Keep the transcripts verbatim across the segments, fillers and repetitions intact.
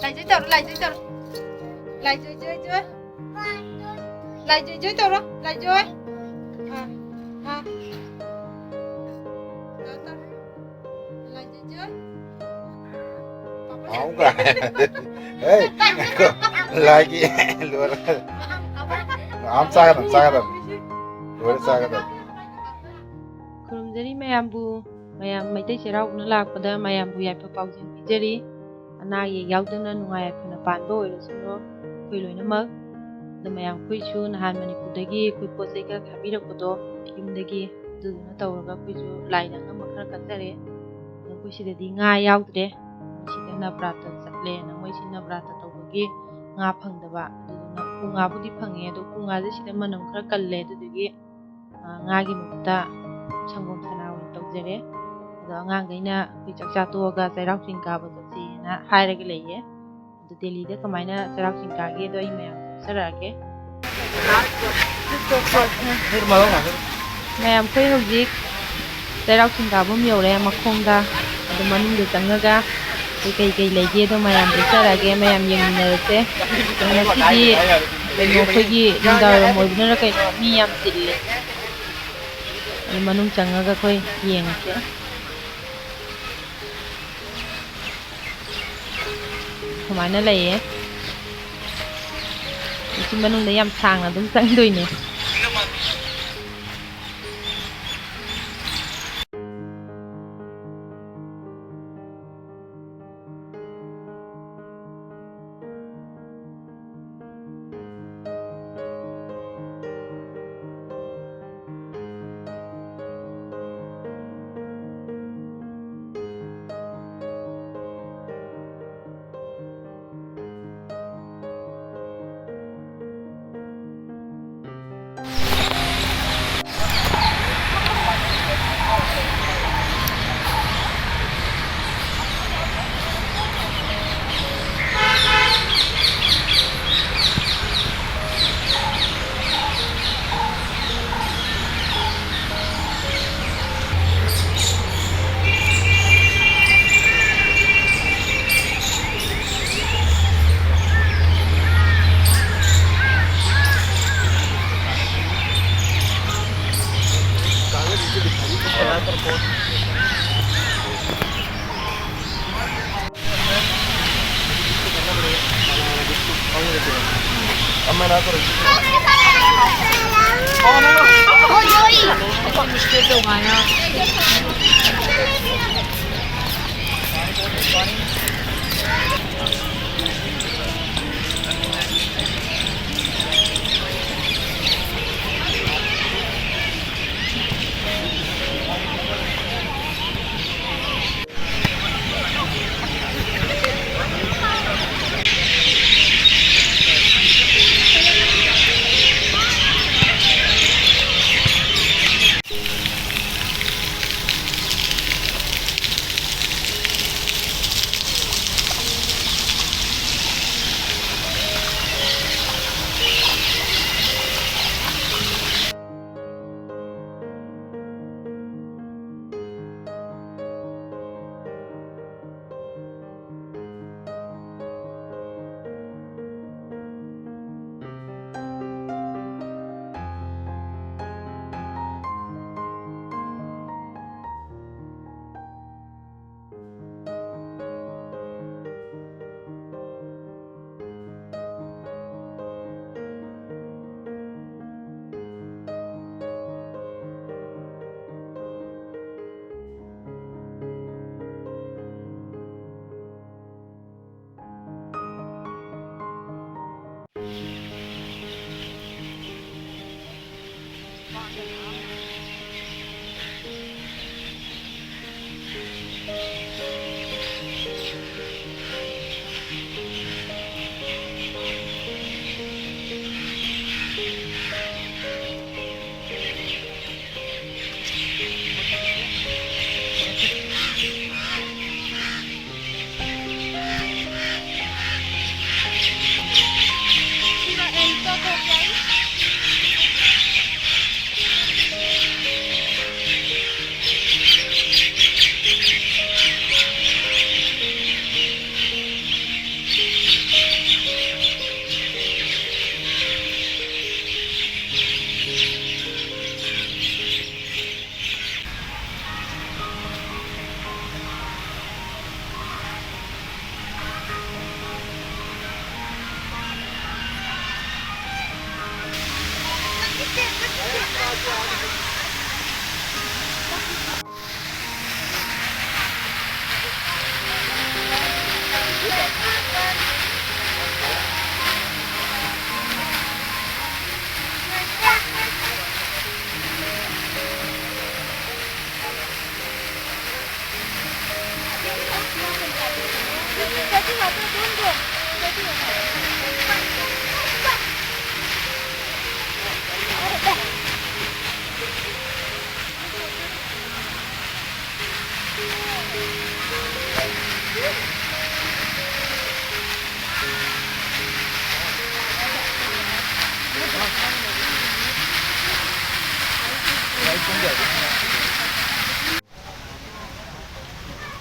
ꯂꯥꯏꯖꯣꯏ ꯇꯧꯔꯣ, ꯂꯥꯏꯖꯣꯏ ꯇꯧꯔꯣ꯫ ꯂꯥꯏꯖꯣꯏ, ꯖꯣꯏ, ꯖꯣꯏ꯫ ꯂꯥꯏꯖꯣꯏ, ꯖꯣꯏ ꯇꯧꯔꯣ, ꯂꯥꯏꯖꯣꯏ꯫ ꯑꯥ, ꯑꯥ꯫ ꯇꯧꯔꯣ, ꯇꯧꯔꯣ꯫ ꯂꯥꯏꯖꯣꯏ, ꯖꯣꯏ꯫ ꯄꯥꯄꯥ ꯑꯃꯨꯛꯀ꯫ ꯍꯦ, ꯉꯥꯏꯈꯣ꯫ ꯂꯥꯏꯒꯤ ꯂꯣꯏꯔꯒ꯫ ꯑꯝ ꯆꯥꯒꯗꯕ, ꯆꯥꯒꯗꯕ꯫ ꯂꯣꯏꯔ ꯆꯥꯒꯗꯕ꯫ ꯈꯨꯔꯨꯝꯖꯔꯤ ꯃꯌꯥꯝꯕꯨ꯫ ꯃꯌꯥꯝ ꯃꯩꯇꯩ ꯆꯩꯔꯥꯎꯕꯅ ꯂꯥꯛꯄꯗ ꯃꯌꯥꯝꯕꯨ ꯌꯥꯏꯐ ꯄꯥꯎꯖꯦꯜ ꯄꯤꯖꯔꯤ꯫ ꯑꯅꯥ ꯑꯌꯦꯛ ꯌꯥꯎꯗꯅ ꯅꯨꯡꯉꯥꯏ ꯌꯥꯏꯐꯅ ꯄꯥꯟꯕ ꯑꯣꯏꯔꯁꯅꯨ ꯑꯩꯈꯣꯏ ꯂꯣꯏꯅꯃꯛ꯫ ꯑꯗꯣ ꯃꯌꯥꯝ, ꯑꯩꯈꯣꯏꯁꯨ ꯅꯍꯥꯟ ꯃꯅꯤꯄꯨꯔꯗꯒꯤ ꯑꯩꯈꯣꯏ ꯄꯣꯠ ꯆꯩ ꯈꯔ ꯊꯥꯕꯤꯔꯛꯄꯗꯣ ꯌꯨꯝꯗꯒꯤ, ꯑꯗꯨꯗꯨꯅ ꯇꯧꯔꯒ ꯑꯩꯈꯣꯏꯁꯨ ꯂꯥꯏ ꯂꯪ ꯑꯃ ꯈꯔ ꯀꯠꯆꯔꯦ꯫ ꯑꯗꯣ ꯑꯩꯈꯣꯏ ꯁꯤꯗꯗꯤ ꯉꯥ ꯌꯥꯎꯗ꯭ꯔꯦ꯫ ꯁꯤꯗ ꯅꯕ꯭ꯔꯥꯇ ꯆꯠꯂꯦꯅ, ꯃꯣꯏꯁꯤ ꯅꯕ꯭ꯔꯥꯇ ꯇꯧꯕꯒꯤ ꯉꯥ ꯐꯪꯗꯕ꯫ ꯑꯗꯨꯗꯨꯅ ꯎꯄꯨ ꯉꯥꯕꯨꯗꯤ ꯐꯪꯉꯦ, ꯑꯗꯣ ꯎꯄꯨ ꯉꯥꯁꯦ ꯁꯤꯗ ꯃꯅꯝ ꯈꯔ ꯀꯜꯂꯦ꯫ ꯑꯗꯨꯗꯨꯒꯤ ꯑ, ꯉꯥꯒꯤ ꯃꯍꯨꯠꯇ ꯁꯪꯒꯣꯝ ꯁꯅꯥ ꯑꯣꯏꯅ ꯇꯧꯖꯔꯦ꯫ ꯑꯗꯣ ꯑꯉꯥꯡꯈꯩꯅ ꯑꯩꯈꯣꯏ ꯆꯥꯛ ꯆꯥ ꯇꯣꯛꯑꯒ ꯆꯩꯔꯥꯎ ꯆꯤꯡ ꯀꯥꯕ ꯆꯠꯁꯦꯅ ꯍꯥꯏꯔꯒ ꯂꯩꯌꯦ꯫ ꯑꯗꯣ ꯗꯦꯜꯂꯤꯗ ꯀꯃꯥꯏꯅ ꯆꯩꯔꯥꯎ ꯆꯤꯡ ꯀꯥꯒꯦꯗꯣ ꯑꯩ ꯃꯌꯥꯝ ꯎꯠꯆꯔꯛꯑꯒꯦ꯫ ꯃꯌꯥꯝ, ꯑꯩꯈꯣꯏ ꯍꯧꯖꯤꯛ ꯆꯩꯔꯥꯎ ꯆꯤꯡ ꯀꯥꯐꯝ ꯌꯧꯔꯦ ꯃꯈꯣꯡꯗ꯫ ꯑꯗꯣ ꯃꯅꯨꯡꯗ ꯆꯪꯉꯒ ꯑꯩꯈꯣꯏ ꯀꯩ ꯀꯩ ꯂꯩꯒꯦꯗꯣ ꯃꯌꯥꯝꯗ ꯎꯠꯆꯔꯛꯑꯒꯦ, ꯃꯌꯥꯝ ꯌꯦꯡꯃꯤꯟꯅꯔꯁꯦ꯫ ꯑꯗꯣ ꯉꯁꯤꯗꯤ ꯀꯩꯅꯣ, ꯑꯩꯈꯣꯏꯒꯤ ꯅꯨꯡꯗꯥꯡ ꯋꯥꯏꯔꯝ ꯑꯣꯏꯕꯅꯔ ꯀꯩꯅꯣ ꯃꯤ ꯌꯥꯝ ꯆꯤꯜꯂꯦ꯫ ꯑꯗꯨ ꯃꯅꯨꯡ ꯆꯪꯉꯒ ꯑꯩꯈꯣꯏ ꯌꯦꯡꯉꯁꯦ꯫ ꯁꯨꯃꯥꯏꯅ ꯂꯩꯌꯦ꯫ ꯁꯤ ꯃꯅꯨꯡꯗ ꯌꯥꯝ ꯁꯥꯡꯅ ꯑꯗꯨꯝ ꯆꯪꯗꯣꯏꯅꯦ꯫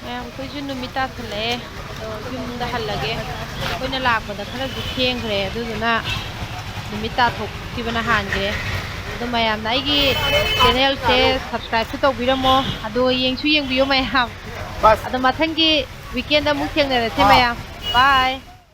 ꯃꯌꯥꯝ, ꯑꯩꯈꯣꯏꯁꯨ ꯅꯨꯃꯤꯠ ꯇꯥꯁꯜꯂꯛꯑꯦ꯫ ꯑꯗꯣ ꯌꯨꯝꯗ ꯍꯜꯂꯒꯦ꯫ ꯑꯩꯈꯣꯏꯅ ꯂꯥꯛꯄꯗ ꯈꯔꯁꯨ ꯊꯦꯡꯈ꯭ꯔꯦ, ꯑꯗꯨꯗꯨꯅ ꯅꯨꯃꯤꯠ ꯇꯥꯊꯣꯛꯈꯤꯕꯅ ꯍꯥꯟꯈ꯭ꯔꯦ꯫ ꯑꯗꯣ ꯃꯌꯥꯝꯅ ꯑꯩꯒꯤ channelꯁꯦ subscribeꯁꯨ ꯇꯧꯕꯤꯔꯝꯃꯣ, ꯑꯗꯣ ꯌꯦꯡꯁꯨ ꯌꯦꯡꯕꯤꯌꯣ ꯃꯌꯥꯝ꯫ ꯑꯗꯣ ꯃꯊꯪꯒꯤ weekendꯗ ꯑꯃꯨꯛ ꯊꯦꯡꯅꯔꯁꯦ ꯃꯌꯥꯝ꯫ Bye꯫